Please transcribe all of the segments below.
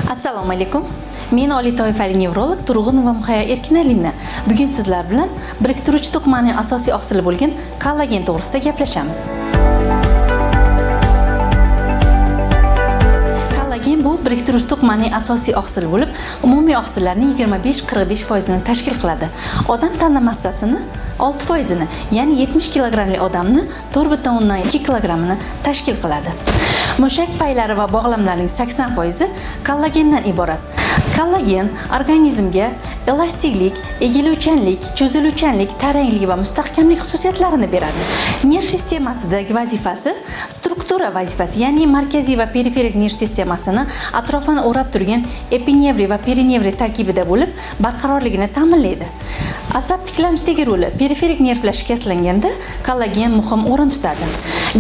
Assalomu alaykum. Men oliy toifali nevrolog Turg'unova Muhayyo Erkinalina. Bugun sizlar bilan biriktiruvchi to'qimaning asosiy oqsili bo'lgan kollagen to'g'risida gaplashamiz. Kollagen bu biriktiruvchi to'qimaning asosiy oqsili bo'lib, umumiy oqsillarning 25-45% ni tashkil qiladi. Odam tana massasini 6%ni, ya'ni 70 kilogrammli odamni 4,2 kilogrammini tashkil qiladi. Mushak paylari va bog'lamlarning 80% kollagendan iborat. Kollagen organizmga elastiklik, egiluvchanlik, cho'ziluvchanlik, taranglik va mustahkamlik xususiyatlarini beradi. Nerv sistemasidagi vazifasi struktura vazifasi, ya'ni markaziy va periferik nerv sistemasini atrofini o'rab turgan epinevri va perinevri tarkibida bo'lib, barqarorligini ta'minlaydi. Asab tiklanishdagi roli periferik nervlar shikastlanganda kollagen muhim o'rin tutadi.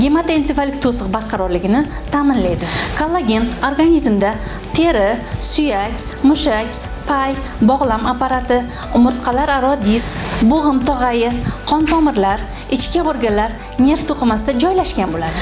Gematoensefalik to'siq barqarorligini ta'minlaydi. Kollagen organizmda teri, suyak, mushak, pay, bog'lam apparati, umurtqalararo disk, bo'g'im tog'ayi, qon tomirlar, ichki organlar, nerv to'qimasida joylashgan bo'ladi.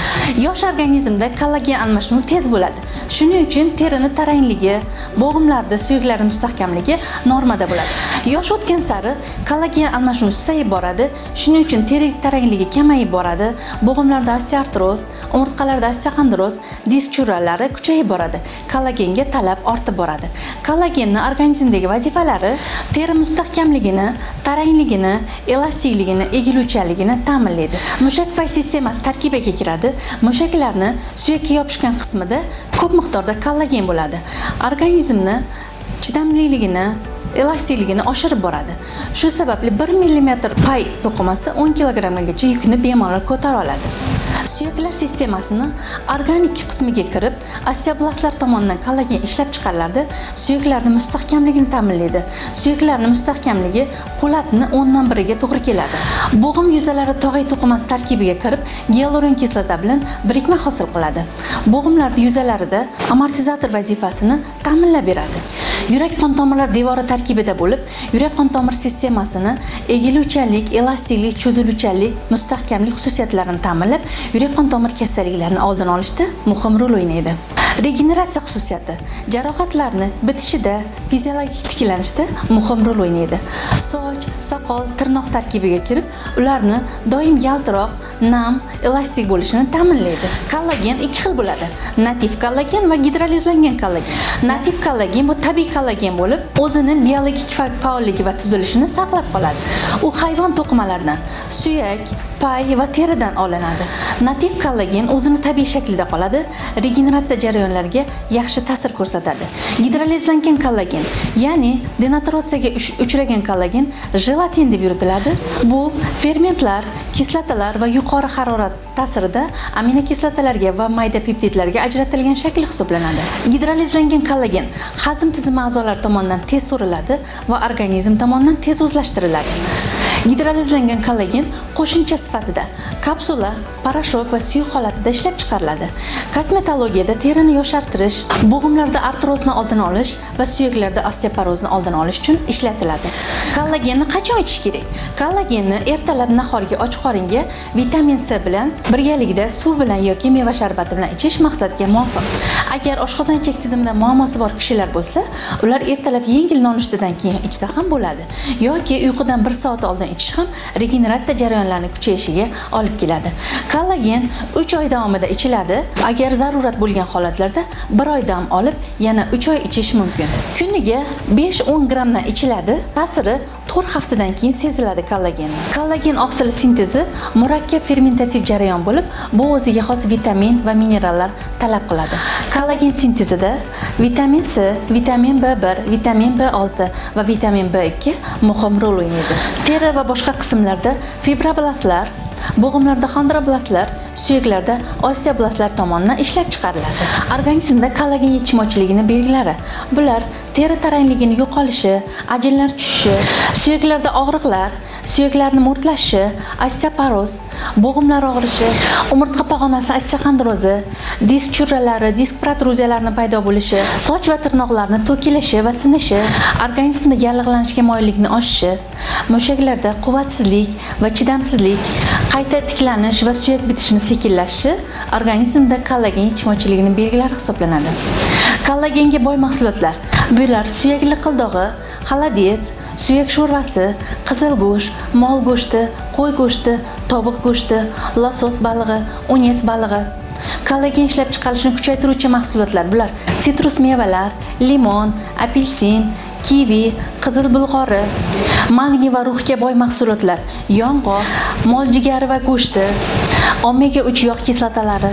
Yosh organizmda kollagen almashinuvi tez bo'ladi. Shuning uchun terini tarangligi, bo'g'imlarda suyaklarning mustahkamligi normada bo'ladi. Yosh o'tgan sari kollagen almashinuvi susayib boradi. Shuning uchun teri tarangligi kamayib boradi, bo'g'imlarda osteoartroz, umurtqalarda osteoxondroz, disk churralari kuchayib boradi. Kollagenga talab ortib boradi. Kollagenni organizmdagi vazifalari teri mustahkamligini, tarangligini, elastikligini, egiluvchanligini ta'minlaydi. Mushak pay sistemasi tarkibiga kiradi. Mushaklarni suyakka yopishgan qismida ko'p miqdorda kollagen bo'ladi. Organizmni chidamliligini, elastikligini oshirib boradi. Shu sababli 1 millimetr pay to'qimasi 10 kilogrammgacha yukni bemalol ko'tara oladi. Suyaklar sistemasini organik qismiga kirib, osteoblastlar tomonidan kollagen ishlab chiqariladi, suyaklarning mustahkamligini ta'minlaydi. Suyaklarning mustahkamligi po'latni 1/10 ga to'g'ri keladi. Bo'g'im yuzalari tog'ay to'qimasi tarkibiga kirib, gialuron kislota bilan birikma hosil qiladi. Bo'g'imlarning yuzalarida amortizator vazifasini ta'minlab beradi. Yurak qon tomirlar devori tarkibida bo'lib, yurak qon tomir sistemasini egiluvchanlik, elastiklik, cho'ziluvchanlik, mustahkamlik xususiyatlarini ta'minlab, yurak qon tomir kasalliklarining oldini olishda muhim rol o'ynaydi. Regeneratsiya xususiyati jarohatlarni bitishida, fiziologik tiklanishda muhim rol o'ynaydi. Soch, soqol, tirnoq tarkibiga kirib, ularni doim yaltiroq, nam, elastik bo'lishini ta'minlaydi. Kollagen ikki xil bo'ladi: nativ kollagen va gidrolizlangan kollagen. Nativ kollagen bu tabiiy kollagen bo'lib, o'zini biologik faolligi va tuzilishini saqlab qoladi. U hayvon to'qimalaridan, suyak, pay va teridan olinadi. Nativ kollagen o'zini tabiiy shaklida qoladi, regeneratsiya jarayonlariga yaxshi ta'sir ko'rsatadi. Gidrolizlangan kollagen, ya'ni denaturatsiyaga uchragan kollagen jelatin deb yuritiladi. Bu fermentlar, kislotalar va yuqori harorat ta'sirida aminokislotalarga va mayda peptidlarga ajratilgan shakl hisoblanadi. Gidrolizlangan kollagen hazm tizimi a'zolari tomonidan tez so'riladi va organizm tomonidan tez o'zlashtiriladi. Gidrolizlangan kollagen qo'shimcha sifatida kapsula, порошок va suyuq holatida ishlab chiqariladi. Kosmetologiyada terini yoshartirish, bo'g'imlarda artrozni oldini olish va suyaklarda osteoporozni oldini olish uchun ishlatiladi. Kollagenni qachon ichish kerak? Kollagenni ertalab nahorga och qoringa vitamin C bilan birgalikda suv bilan yoki meva sharbati bilan ichish maqsadga muvofiq. Agar oshqozon ichak tizimida muammosi bor kishilar bo'lsa, ular ertalab yengil nonushtadan keyin ichsa ham bo'ladi yoki uyqudan 1 soat oldin ichish ham regeneratsiya jarayonlarini kuchayishiga olib keladi. Kollagen 3 oy davomida ichiladi. Agar zarurat bo'lgan holatlarda 1 oy dam olib, yana 3 oy ichish mumkin. Kuniga 5-10 grammdan ichiladi. Ta'siri 4 haftadan keyin seziladi kollagen. Kollagen oqsili sintezi murakkab fermentativ jarayon bo'lib, bu o'ziga xos vitamin va minerallar talab qiladi. Kollagen sintezida vitamin C, vitamin B1, vitamin B6 va vitamin B2 muhim rol o'ynaydi. Teri va boshqa qismlarda fibroblastlar, bo'g'imlarda xondroblastlar, suyaklarda osteoblastlar tomonidan ishlab chiqariladi. Organizmda kollagen yetishmovchiligini belgilari. Bular teri tarangligini yo'qolishi, ajinlar tushishi, suyaklarda og'riqlar, suyaklarni mo'rtlashi, osteoporoz, bo'g'imlar og'rishi, umurtqa pog'onasi osteoxondrozi, disk churralari, disk protruziyalarini paydo bo'lishi, soch va tirnoqlarni to'kilishi va sinishi, organizmda yallig'lanishga moyillikni oshishi, mushaklarda quvvatsizlik va chidamsizlik, qayta tiklanish va suyak bitishini sekinlashishi organizmda kollagen yetishmovchiligining belgilari hisoblanadi. Kollagenga boy mahsulotlar. Bular suyak liqildog'i, xolodets, suyak sho'rvasi, qizil go'sht, mol go'shti, qo'y go'shti, tovuq go'shti, losos balig'i, unes balig'i. Kollagen ishlab chiqarishni kuchaytiruvchi mahsulotlar bular sitrus mevalar, limon, apelsin, kivi, qizil bulg'ori, magniy va ruhga boy mahsulotlar, yong'oq, mol jigari va go'shti, omega 3 yog' kislotalari,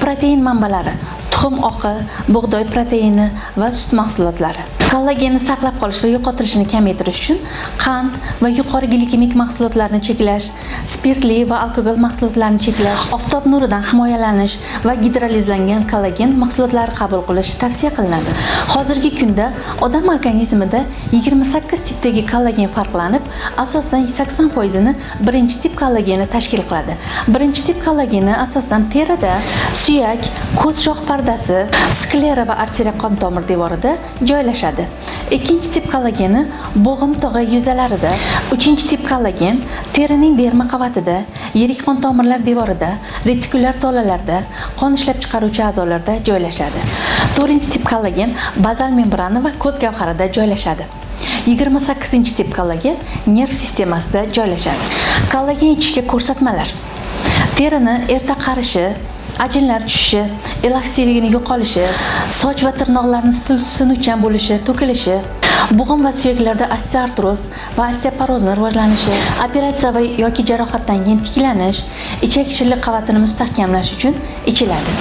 protein manbalari, tuxum oqi, bug'doy proteini va sut mahsulotlari. Kollagenni saqlab qolish va yo'qotilishini kamaytirish uchun qand va yuqori glikemik mahsulotlarni cheklash, spirtli va alkogol mahsulotlarini cheklash, oftob nuridan himoyalanish va gidrolizlangan kollagen mahsulotlari qabul qilish tavsiya qilinadi. Hozirgi kunda odam organizmida 28 tipdagi kollagen farqlanib, asosan 80%ni birinchi tip kollageni tashkil qiladi. Birinchi tip kollageni asosan terida, suyak, ko'z shox pardasi, sklera va arteriya qon tomir devorida joylashadi. Ikkinchi tip kollageni bo'g'im tog'a yuzalarida, uchinchi tip kollagen terining derma qavatida, yirik qon tomirlar devorida, retikulyar tolalarda, qon ishlab chiqaruvchi a'zolarda joylashadi. To'rtinchi tip kollagen bazal membrana va ko'z gavharida joylashadi. 28-tip kollagen nerv sistemasida joylashadi. Kollagen ichishga ko'rsatmalar: terini erta qarishi, ajinlar tushishi, elastikligini yo'qolishi, soch va tirnoqlarni sinuvchan bo'lishi, to'kilishi, bo'g'im va suyaklarda osteoartroz va osteoporozni rivojlanishi, operatsiya va yoki jarohatdan keyin tiklanish, ichak shilliq qavatini mustahkamlash uchun ichiladi.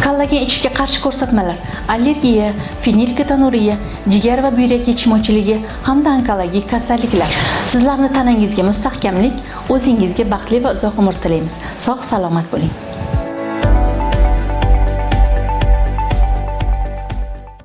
Kollagen ichishga qarshi ko'rsatmalar: allergiya, fenilketonuriya, jigar va buyrak yetishmovchiligi hamda onkologik kasalliklar. Sizlarni tanangizga mustahkamlik, o'zingizga baxtli va uzoq umr tilaymiz. Sog' salomat bo'ling.